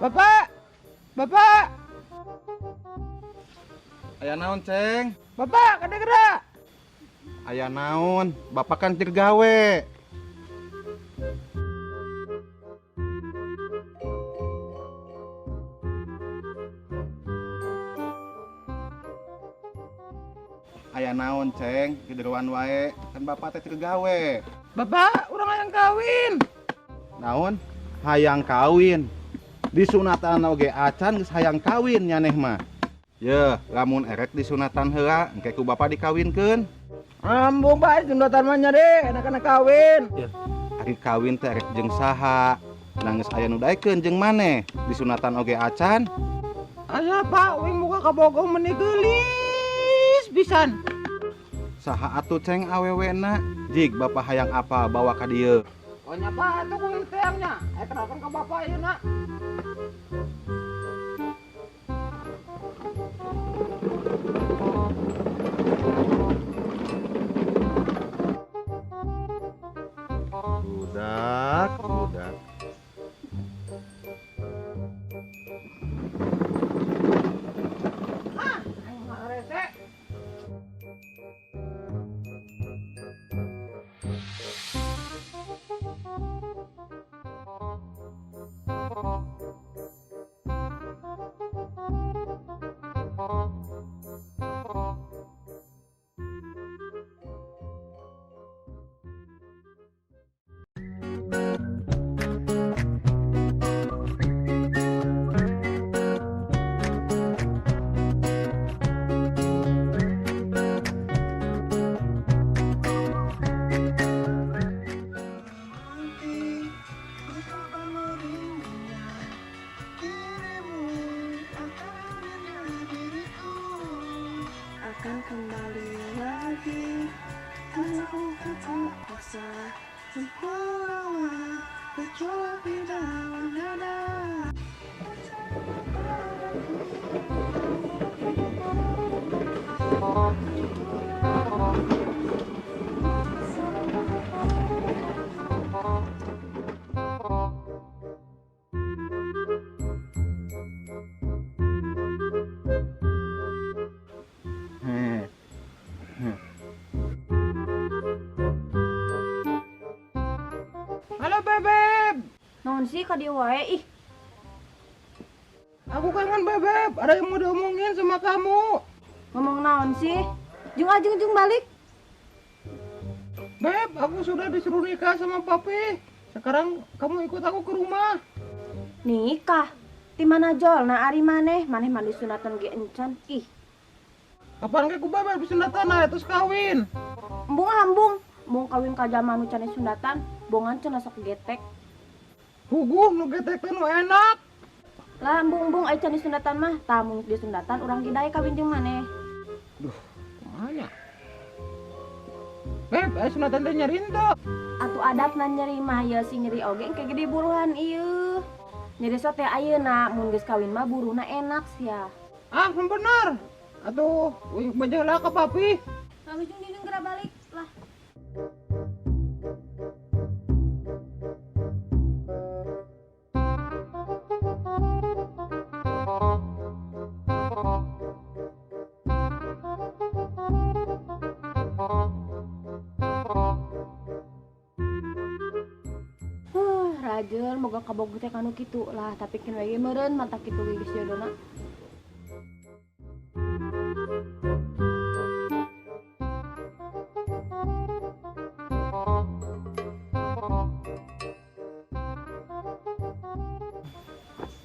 Bapak! Bapak! Aya naon, Ceng? Bapak, kada gerak. Aya naon? Bapak kan keur gawe. Aya naon, Ceng? Gederuan wae, kan bapak teh keur gawe. Bapak, urang hayang kawin. Naon? Hayang kawin. Disunatan oge acan geus hayang kawin nyaneh mah. Yeuh, lamun erek disunatan heula, engke ku bapak dikawinkeun. Ambung bae sunatan mah nya deh, enak-enak kawin. Ari kawin teh erek jeung saha? Nangis aya nu daekeun jeung maneh? Disunatan oge acan. Aya Pak, uing muka kabogoh meni geulis pisan. Saha atuh Ceng awewena? Jig bapak hayang apa bawa ka dieu? Oh nya Pak, atuh kuing teangnya. Eh kenalkan ke bapak ieu nak. Budak, budak. Ah, aing mah rese. Akan kembali lagi. Aku terpaksa melawan gejolak di dalam dada. Heh. Halo Bebeb. Naon sih ka dieu wae ih. Aku kangen Bebeb, ada yang mau diomongin sama kamu. Ngomong naon sih? Jung ajung jung balik. Beb, aku sudah disuruh nikah sama papi. Sekarang kamu ikut aku ke rumah. Nikah? Di mana jol? Nah ari maneh, maneh mandi sunatan ge encan. Ih. Kapan ke ku Bebeb disunatan nah, terus kawin? Embung ambung, embung kawin ka jalma nu can disunatan, bongan cenah sok getek. Puguh nu getek teh nu enak. Lah embung-embung aya can disunatan mah, tah mun disunatan urang ge daek kawin jeung maneh. Duh, kumaha? Beb, aya sunatan teh nyeri henteu? Atuh adatna nyeri mah ye si nyeri oge engke gede buruhan ieu. Nyeri sok teh ayeuna mun geus kawin mah buruhna enak sia. Ah, bener. Atuh, uing bajalah ka papi. Kami jeung jeung geura balik lah. Rajel moga kabogoh teh kanu kitu lah, tapi kin we ge meureun mata kitu ge geus jodona.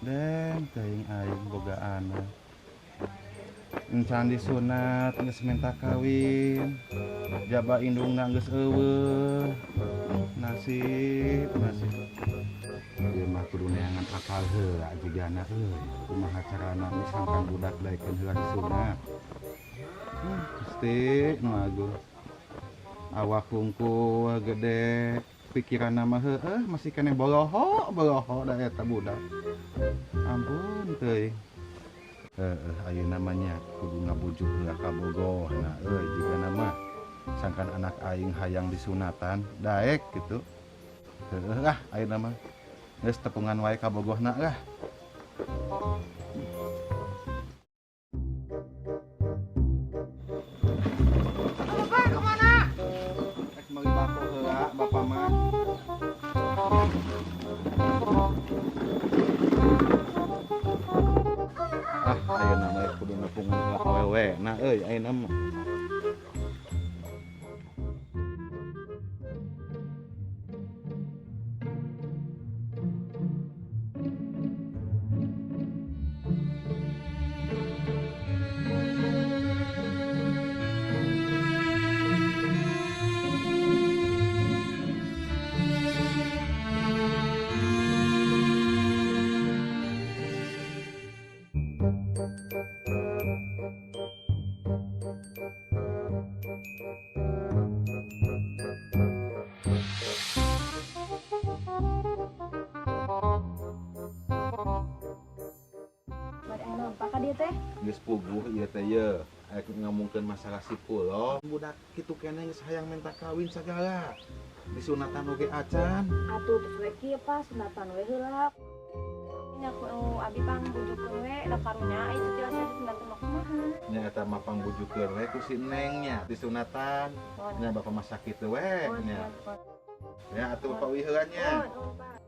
Deng, teuing aing boga anak. Encan disunat geus minta kawin. Jaba indungna geus eueuh. Nasib, nasib. Ieu mah kudu neangan akal heula jigana euy. Kumaha carana misangkan budak daekeun heula disunat. Gusti nu agung. Awak hungkul gede, pikiranna mah heueuh masih keneh boloho, boloho da eta budak. Ampun teuing. Heeh, ayeuna mah nya kudu ngabujuk heula ka bogohna euy jigana mah sangkan anak aing hayang disunatan daek gitu. Heeh lah ayeuna mah. Geus tepungan wae ka bogohna lah. Gawe na euy ayeuna mah. Bade aya naon Pak ka dieu teh? Geus puguh ieu teh ye. Aya ngomongkeun masalah si Pulo. Budak kitu keneh geus hayang minta kawin sagala. Disunatan oge acan. Atuh tos we kieu Pak, sunatan we heula. Nya ku abi pangbujukeun we da karunya aya teu tiasa disunatan mah kumaha. Nya eta mah pangbujukeun we ku si Neng nya disunatan. Nya bapak mah sakit we nya. Ya atuh bapak uih heula nya. Nuhun, Pak.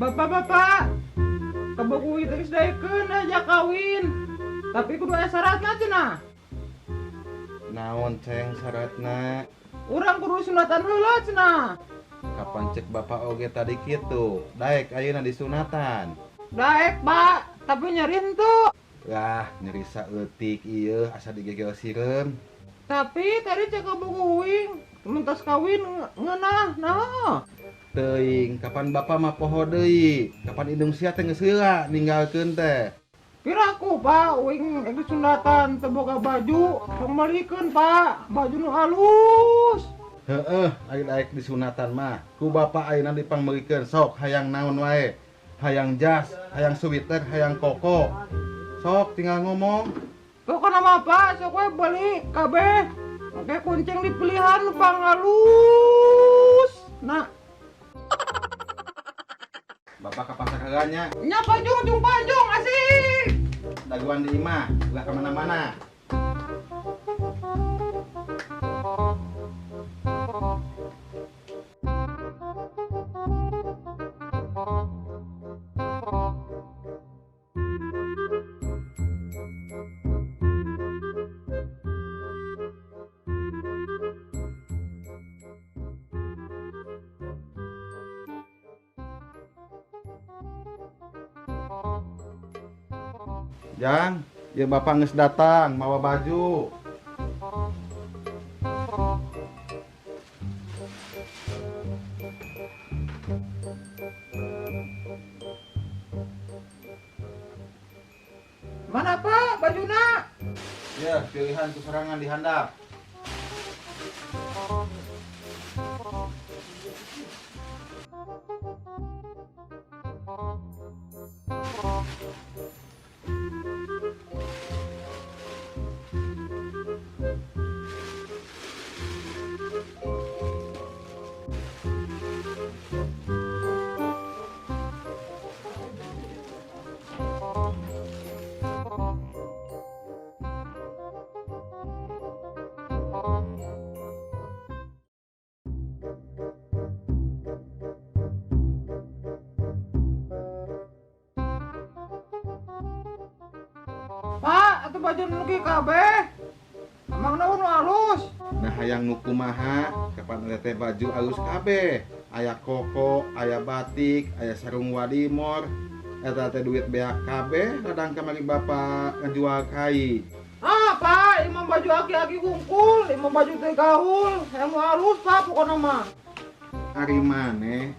Bapak-bapak, kabogoh teh geus daekeun aja kawin. Tapi kudu aya syaratna cenah. Naon ceng syaratna? Urang kudu sunatan heula cenah. Kapan cek bapak oge tadi kitu? Daek ayeuna disunatan. Daek, Pak, tapi nyeri henteu. Lah, nyeri saeutik ieu asa digegel sireum. Tapi tadi cek kabogoh uing, mun tos kawin ngeunah nah. Teuing, kapan bapak mah poho deui? Kapan indung sia teh geus heula ninggalkeun teh? Piraku, Pak, uing ek disunatan teu boga baju, tong meulikeun, Pak, baju nu halus. Heeh, ari daek disunatan mah. Ku bapak ayeuna dipangmeulikeun sok hayang naon wae. Hayang jas, hayang sweater, hayang koko. Sok tinggal ngomong. Pokona mah Pak, sok we beli kabeh. Oke kuncing dipilihan pangalus. Nah, Bapak ka pasar heula nya. Nya panjung jung panjung asik. Daguan di imah, ulah ka mana-mana. Jang, ya bapak geus datang mawa baju. Mana Pak bajuna? Ya, pilihan keserangan di handap. Pak, atuh baju nu kieu kabeh. Emang naon nu alus? Nah, hayang nu kumaha? Kapan eta teh baju alus kabeh? Aya koko, aya batik, aya sarung wadimor. Eta teh duit beak kabeh, ladang kamari bapak ngajual kai. Ah, Pak, imam baju aki-aki kungkul, imam baju teh gaul, hayang nu alus Pak pokona mah. Ari maneh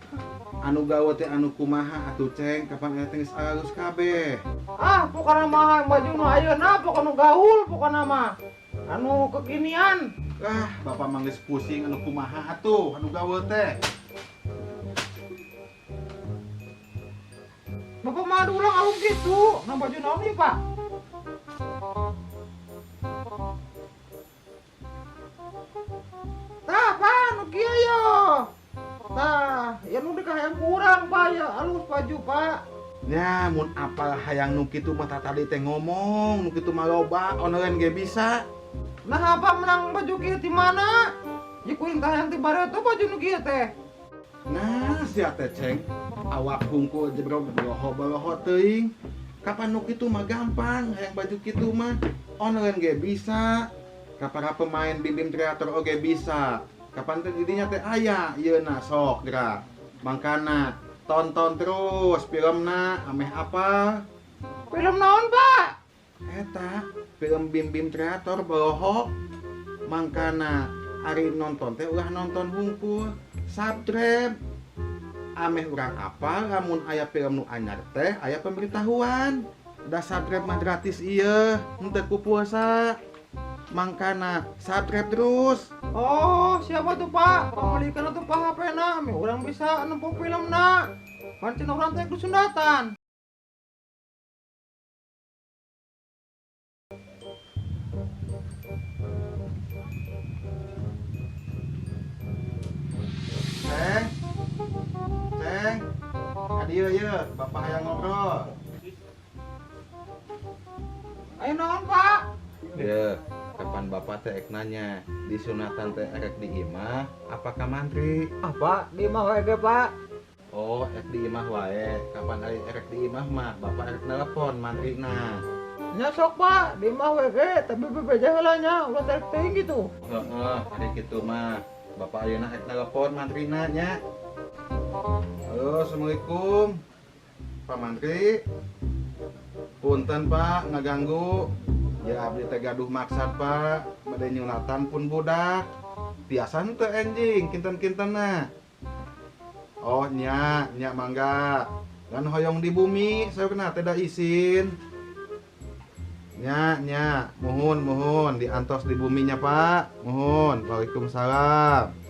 anu gawe teh anu kumaha atuh ceng, kapan eta teh geus alus kabeh? Ah, pokona mah baju nu ayeuna pokona nu gaul pokona mah. Anu kekinian. Ah, bapak mah geus pusing anu kumaha atuh anu gawe teh. Bapak mah ulang alus gitu. Nah baju naon ieu, Pak? Tah, Pak, nu kieu yo. Tah, ya nu dikahayang kurang, Pak, ya alus baju, Pak. Nya mun apal hayang nu kitu mah tadi teh ngomong nu kitu mah loba online ge bisa. Nah apa menang baju kieu ti mana? Ya kuring teh hayang ti bareto baju nu kieu teh. Nah sia teh ceng awak hungkul jebrog boloho-boloho teuing. Kapan nu kitu mah gampang hayang baju kitu mah online ge bisa. Ka para pemain Bim-Bim Kreator oge bisa. Kapan teh didinya teh aya yeuna sok gerak. Mangkana tonton terus filmna ameh apa? Film naon, Pak? Eta film Bim-Bim Kreator boloho. Mangkana ari nonton teh ulah nonton hungkul, subscribe. Ameh urang apa lamun aya film nu anyar teh aya pemberitahuan. Da subscribe mah gratis ieu, henteu ku pulsa. Mangkana subscribe terus. Oh, siapa tuh Pak? Pamelikan tuh Pak HP-na, ameh urang bisa nempo filmna. Pancen urang teh kudu sundatan. Ceng, Ceng, adieu ye, bapak hayang ngobrol. Ayo naon Pak? Ye, kapan bapak teh ek nanya di sunatan teh erek di imah apa ka mantri? Ah Pak, di imah wae ge Pak. Oh, ek di imah wae. Kapan ari erek di imah mah bapak erek nelpon mantrina. Nya sok Pak, di imah wae ge, tapi bebeja heula nya, ulah tarik teuing gitu. Heeh, ari kitu mah. Bapak ayeuna ek nelpon mantrina nya. Halo, assalamualaikum. Pak Mantri. Punten Pak, ngaganggu. Ya abdi teh gaduh maksad Pak, bade nyunatan pun budak. Tiasa henteu enjing kinten-kintenna. Oh nya, nya mangga. Ngan hoyong di bumi, saurna teh da isin. Nya, nya, muhun, muhun, diantos di buminya Pak. Muhun, waalaikumsalam.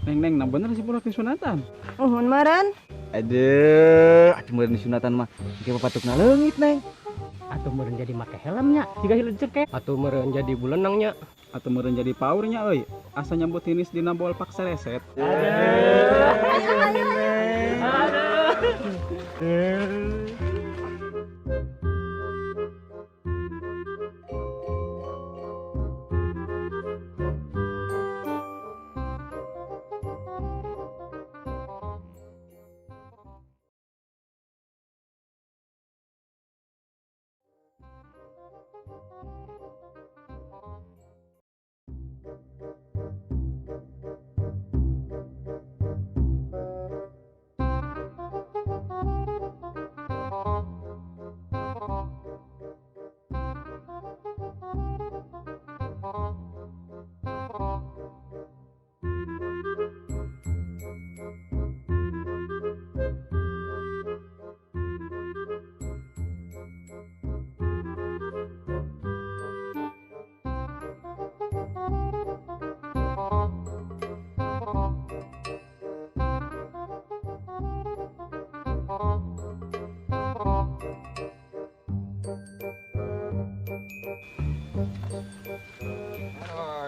Neng neng, nah bener sih budak sunatan. Uhun meureun. Aduh, atuh meureun sunatan mah engke papatukna leungit neng. Atuh meureun jadi make helmnya, jiga hileud cekek. Atuh meureun jadi bulenangnya. Atuh meureun jadi paurnya euy. Asa nyambut tinis dina bol paksa reset.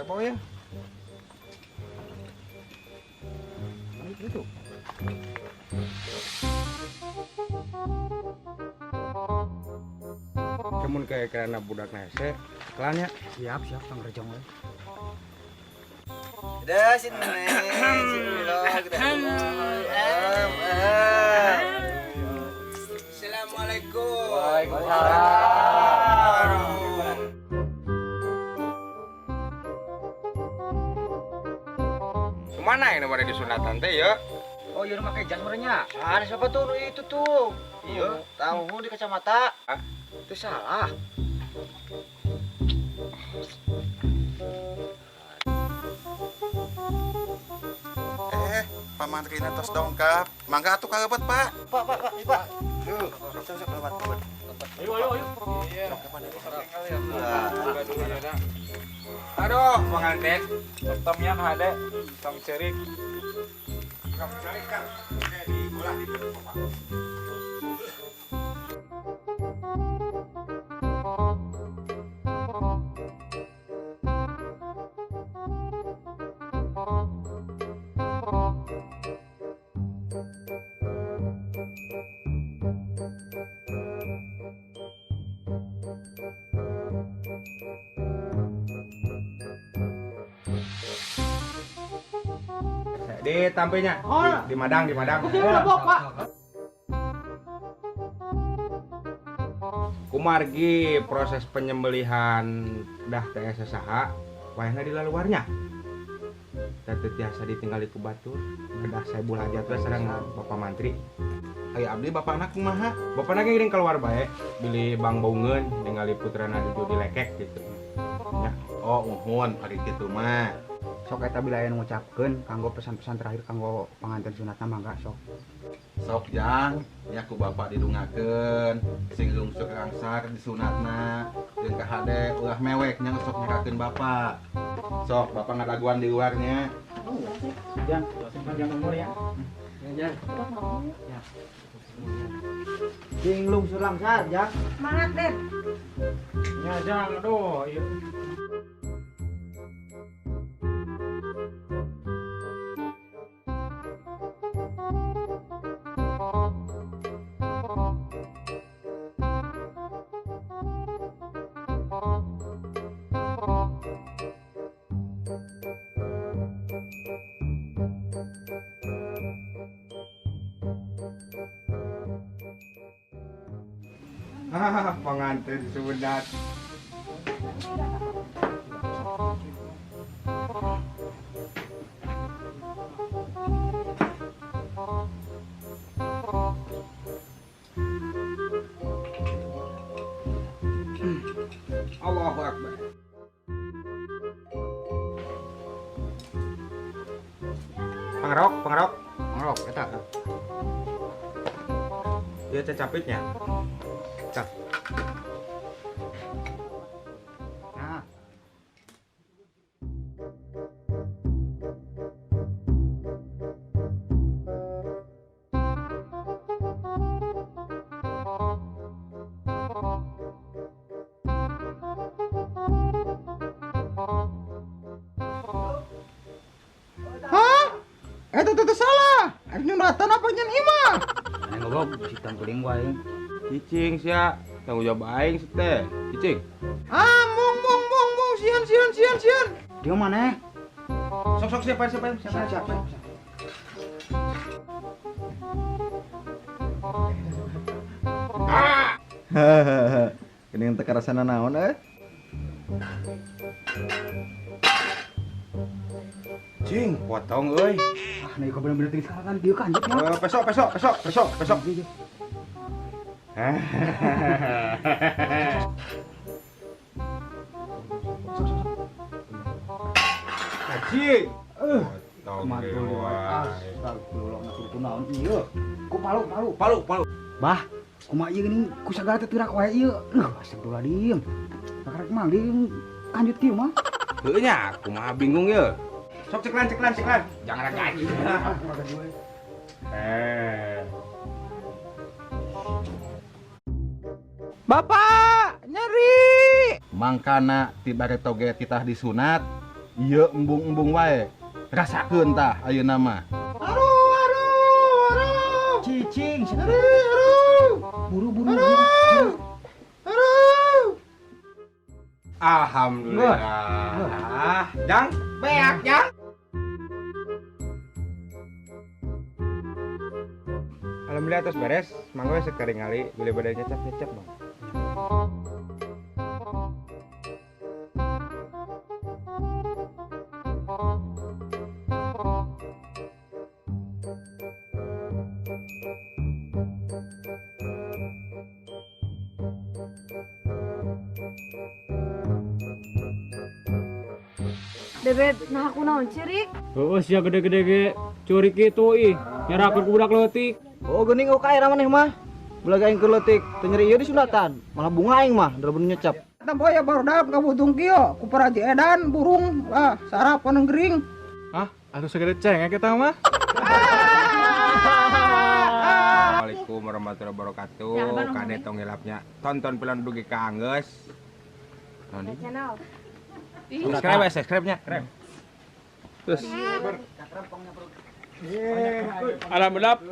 Bawa ya. Itu. Kemun kayak karena budak nese, kelannya. Siap, siap, Kang Rejong we. Udah sini neng, sini lo kita. Assalamualaikum. Waalaikumsalam. Kemana yang namanya di sunatan teh ya? Oh iya pakai jas merenya. Ada siapa tuh itu tuh? Iya, tahu di kacamata. Hah? Itu salah. Pak Mantrina tos dongkap. Mangga atuh kalebet, Pak. Pak, Pak, Pak, Pak. Duh, sok sok lewat, lewat. Ayo ayo ayo. Iya. Aduh, pengantin. Tomnya hade, tong cerik. Tong cerik kan. Kayak di bola di Bapak. Di tampilnya, Oh. di Madang, di Madang. Pak. Kumargi proses penyembelihan dah teh saha wayahna di laluarnya. Teh teu tiasa ditinggali ku batur. Kedah saibul hajat we sareng Bapak Mantri. Aya abdi bapakna kumaha? Bapakna ge ngiring keluar bae, bilih Bang Baungeun ningali putrana dudu dilekek gitu. Ya. Oh, muhun ari kitu mah. Sok eta bila aya nu ngucapkeun kanggo pesan-pesan terakhir kanggo pengantin sunatna mangga sok. Sok jang, nya ku bapak didungakeun, sing lungsur angsar disunatna, jeung kahade ulah mewek nya sok nyerakeun bapak. Sok bapak ngadaguan di luarnya. Jang, panjang umur ya. Ya, Jang. Ya. Sing lungsur langsar, Jang. Semangat, Ded. Ya, Jang, aduh, ieu. Ah, pengantin sunat. Allahu Akbar. Pangrok, pangrok, Pangrok eta. Ieu cecapitnya. Cak. Nah. Hah? Eta teh salah. Ari nyunatan apa nyen imah? Ane goblok si tangkuling wae. Cicing sia, tanggung jawab aing sih teh. Cicing. Ah, mung mung mung mung sieun sieun sieun sieun. Dia mana? Sok sok siapa siapa siapa Siap, siapa. siap, siap. Ah! Ini yang teu karasana naon eh? Cing, potong euy. Ah, nah kau bener-bener tinggi sekarang kan dia kan anjir. Besok besok besok besok besok. Cing. Potong Mantul deui wae. wae. Astagfirullah, ngatur kunaon ieu. Ku palu palu. Palu palu. Bah, kumaha ieu geuning ku sagala teh teurak wae ieu. Astagfirullahaladzim. Kakarek mah di kanjut kieu mah. Heueuh nya, kumaha bingung ye. Sok ceklan ceklan ceklan. Jangan raga aja. Eh. Bapak, nyeri. Mangkana ti bareto ge titah disunat, ieu embung-embung wae. Rasakeun tah ayeuna mah. Aduh, aduh, aduh. Cicing, Aduh, aduh. buru-buru. Aduh. Aduh. Alhamdulillah. Jang, beak jang. Alhamdulillah terus beres. Mangga we sekaringali bilih bade nyecap-nyecap, Bang. Bebeb, nah aku naon cirik? Heeh, sia gede-gede ge curi kitu ih. Nyerakeun ku budak leutik. Oh, geuning oh ka era maneh mah. Belaga aing keur leutik, teu nyeri ieu disunatan. Malah bunga aing mah, dalamun nyecep. Tambah ya barudak kabutung kieu, ku paraji edan burung lah sarapan gering. Hah? Atuh segede cengek eta mah. Assalamualaikum warahmatullahi wabarakatuh. Kade tong hilapnya. Tonton film dugi ka anggeus. Channel. Subscribe ya, subscribe-nya. Terus. Alhamdulillah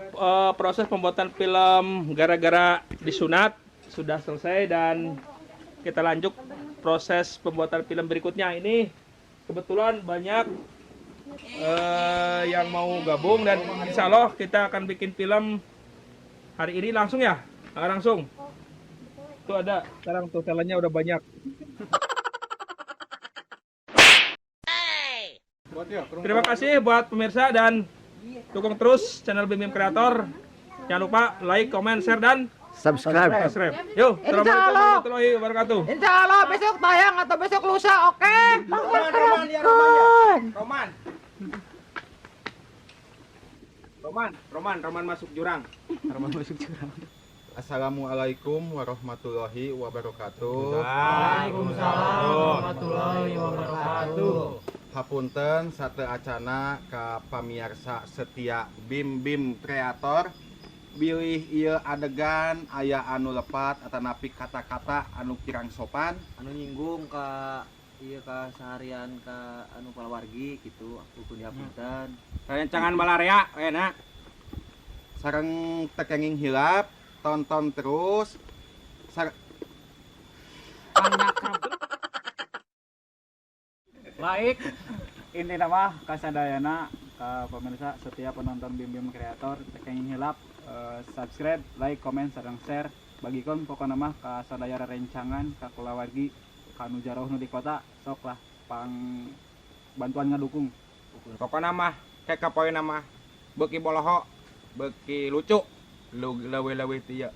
proses pembuatan film gara-gara disunat sudah selesai dan kita lanjut proses pembuatan film berikutnya. Ini kebetulan banyak yang mau gabung dan insya Allah kita akan bikin film hari ini langsung ya, langsung. Itu ada sekarang tuh talentnya udah banyak. Terima kasih buat pemirsa dan dukung terus channel Bim Bim Kreator. Jangan lupa like, comment, share, dan subscribe. Yo, assalamualaikum warahmatullahi wabarakatuh. Insya Allah besok tayang atau besok lusa, oke? Roman. Roman masuk jurang. Roman masuk jurang. Assalamualaikum warahmatullahi wabarakatuh. Waalaikumsalam warahmatullahi wabarakatuh. Hapunten sate acana ka pamiarsa setia Bim Bim Kreator. Bilih ieu adegan aya anu lepat atanapi kata-kata anu kirang sopan, anu nyinggung ka ieu ka seharian ka anu palawargi gitu, aku dihapunten. Rencangan balarea enak. Sareng tekenging hilap, tonton terus. Like intina mah kasadayana ka pemirsa setiap penonton Bim Bim Kreator tekenging hilap, subscribe, like, comment, sareng share. Bagikeun pokona mah ka sadaya rerencangan ka kulawargi ka nu jauh nu di kota sok lah pang bantuan ngadukung. Pokona mah kek kapoena mah beuki boloho, beuki lucu, leuwih-leuwih ti ieu.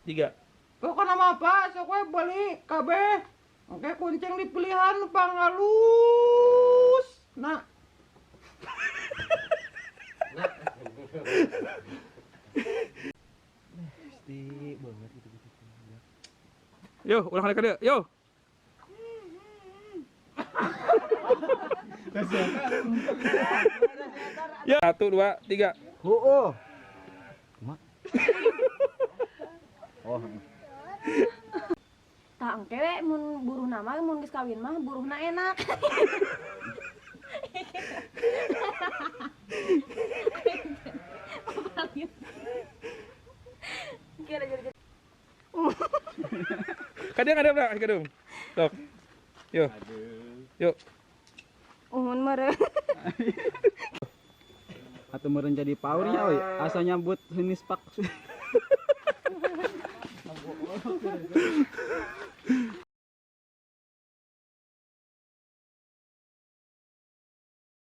Tiga. Pokoknya mah Pak, sok we beli kabeh. Oke, kuncing di pilihan pangalus. Nah. Pasti banget gitu-gitu. Yo, ulang kali kedua. Yo. Ya, 1 2 3. Heueuh. Oh. Tah engke we mun buruhna mah mun geus kawin mah buruhna enak. Kadang ada berapa kadang? Sok. Yo. Yo. Uhun meureun. Atau meureun jadi power nya euy, asa nyambut henis pak.